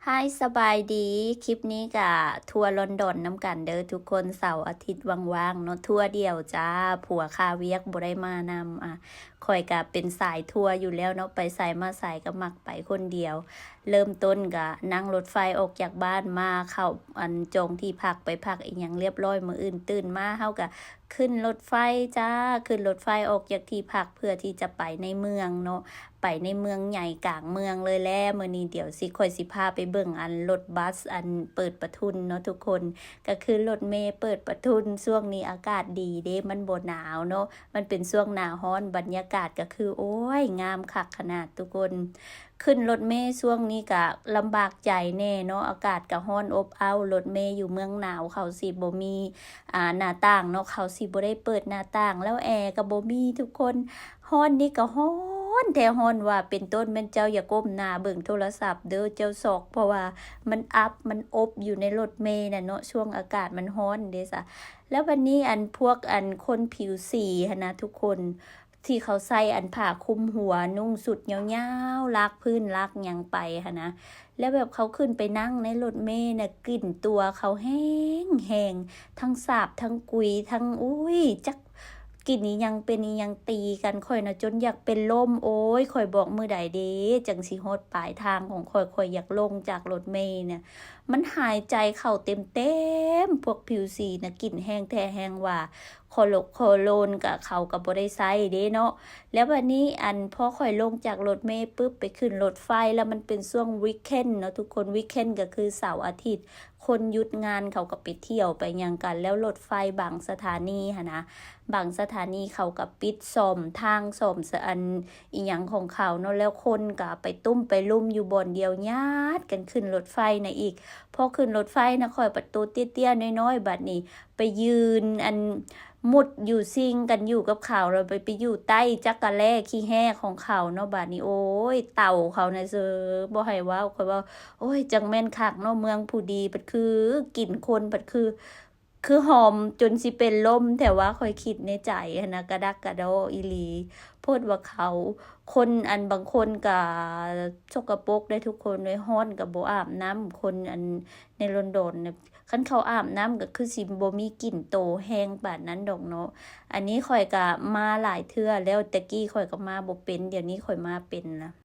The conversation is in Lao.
ຮາຍ ສະບາຍດີ ຄລິບນີ້ກະທົວລອນດອນນຳກັນເດີທຸກຄົນ. ເສົາອາທິດວ່າງໆເນາະ ທົວດຽວຈ້າ ຜົວຄາວຽກບໍ່ໄດ້ມານຳ. ອາ ຂ້ອຍກະເປັນສາຍທົວຢູ່ແລ້ວເນາະ ໄປໃສມາໃສກະມັກໄປຄົນດຽວ. ເລີ່ມຕົ້ນກະນັ່ງລົດໄຟອອກຈາກບ້ານມາ ເຂົ້າ ອັນ ຈອງທີ່ພັກ ໄປພັກອີ່ຫຍັງລຽບຮ້ອຍ. ມື້ອື່ນຕື່ນມາເຮົາກະຂຶ້ນລົດໄຟຈ້າ ຂຶ້ນລົດໄຟອອກຈາກທີ່ພັກເພື່ອທີ່ຈະໄປໃນເມືອງເນາະ ໄປໃນເມືອງໃຫຍ່ກາງເມືອງເລີຍແຫຼະ. ມື້ນີ້ດຽວຊິ ຂ້ອຍຊິພາໄປເບິ່ງ ອັນ ລົດບັສ ອັນ ເປີດປະທຸນເນາະທຸກຄົນ ກະຄືລົດເມເປີດປະທຸນ. ຊ່ວງນີ້ອາກາດດີເດ້ ມັນບໍ່ໜາວເນາະ ມັນເປັນຊ່ວງໜ້າຮ້ອນ ບັນຍາກາດກະຄື ໂອ້ຍ ງາມຄັກຂະໜາດທຸກຄົນ. ຂຶ້ນລົດເມຊ່ວງນີ້ກະລຳບາກໃຈແດ່ເນາະ ອາກາດກະຮ້ອນອົບເອົ້າ. ລົດເມຢູ່ເມືອງໜາວ ເຂົາຊິບໍ່ມີ ອາ ໜ້າຕ່າງເນາະ ເຂົາຊິບໍ່ໄດ້ເປີດໜ້າຕ່າງ ແລ້ວແອກະບໍ່ມີທຸກຄົນ. ຮ້ອນນີ້ກະຮ້ອນແທ້ຮ້ອນວ່າເປັນຕົ້ນ ແມ່ນເຈົ້າຢ່າກົ້ມໜ້າເບິ່ງໂທລະສັບເດີ ເຈົ້າຊອກ ເພາະວ່າມັນອັບ ມັນອົບຢູ່ໃນລົດເມນະເນາະ ຊ່ວງອາກາດມັນຮ້ອນເດ້ຊະ. ແລ້ວບັດນີ້ ອັນ ພວກ ອັນ ຄົນຜິວສີຫັ້ນນະທຸກຄົນ ທີ່ເຂົາໃສ່ ອັນ ຜ້າຄຸມຫົວ ນຸ່ງຊຸດຍາວໆ ລາກພື້ນລາກຫຍັງໄປຫັ້ນນະ ແລ້ວແບບເຂົາຂຶ້ນໄປນັ່ງໃນລົດເມນະ ກິ່ນຕົວເຂົາແຮງໆ ທັງສາບທັງກຸຍ ທັງ ອຸ້ຍ ຈັກກິ່ນອີ່ຫຍັງເປັນອີ່ຫຍັງ ຕີກັນ. ຂ້ອຍນະຈົນຢາກເປັນລົມ. ໂອ້ຍ ຂ້ອຍບອກມື້ໃດເດ ຈັ່ງຊິຮອດປາຍທາງຂອງຂ້ອຍ ຂ້ອຍຢາກລົງຈາກລົດເມນະ. ມັນຫາຍໃຈເຂົ້າເຕັມໆ ພວກຜິວສີນະ ກິ່ນແຮງແທ້ແຮງວ່າ ໂຄໂລ ໂຄໂລນກະເຂົາກະບໍ່ໄດ້ໃຊ້ເດ້ເນາະ. ແລ້ວບັດນີ້ ອັນ ພໍຂ້ອຍລົງຈາກລົດເມປຶບ ໄປຂຶ້ນລົດໄຟ ແລ້ວມັນເປັນຊ່ວງວີກເຄັນເນາະທຸກຄົນ ວີກເຄັນກະຄືເສົາອາທິດ ຄົນຢຸດງານເຂົາກະໄປທ່ຽວໄປຫຍັງກັນ ແລ້ວລົດໄຟບາງສະຖານີຫັ້ນນະ ບາງສະຖານີເຂົາກະປິດ ສ້ອມທາງ ສ້ອມສະ ອັນ ອີ່ຫຍັງຂອງເຂົາເນາະ ແລ້ວຄົນກະໄປຕຸ້ມໄປລຸມຢູ່ບ່ອນດຽວ ຍາດກັນຂຶ້ນລົດໄຟນະອີກ. ພໍຂຶ້ນລົດໄຟນະ ຂ້ອຍປະຕູເຕ້ຍໆນ້ອຍໆ ບາດນີ້ໄປຢືນ ອັນ ມຸດຢູ່ຊິງກັນຢູ່ກັບເຂົາ ແລ້ວໄປ ໄປຢູ່ໃຕ້ຈັກກະແລ້ຂີ້ແຮ້ຂອງເຂົາເນາະ. ບາດນີ້ ໂອ້ຍ ເຕົ່າເຂົານະເຊີ ບໍ່ໃຫ້ເວົ້າ ຂ້ອຍເວົ້າ ໂອ້ຍ ຈັ່ງແມ່ນຄັກເນາະ ເມືອງຜູ້ດີ ພັດຄືກິ່ນຄົນ ພັດຄື ຄືຫອມຈົນຊິເປັນລົມແທ້ວ່າ ຂ້ອຍຄິດໃນໃຈຫັ້ນນະ ກະດັກກະດໍອີ່ຫຼີ. ໂພດວ່າເຂົາ ຄົນ ອັນ ບາງຄົນກະສົກກະປົກໄດ໋ທຸກຄົນເອີຍ ຮ້ອນກະບໍ່ອາບນ້ຳ ຄົນ ອັນ ໃນລອນດອນນະ ຄັນເຂົາອາບນ້ຳກະຄືຊິບໍ່ມີກິ່ນໂຕແຮງປານນັ້ນດອກເນາະ. ອັນນີ້ຂ້ອຍກະມາຫຼາຍເທື່ອແລ້ວ ແຕ່ກີ້ຂ້ອຍກະມາບໍ່ເປັນ ດຽວນີ້ຂ້ອຍມາເປັນລະ.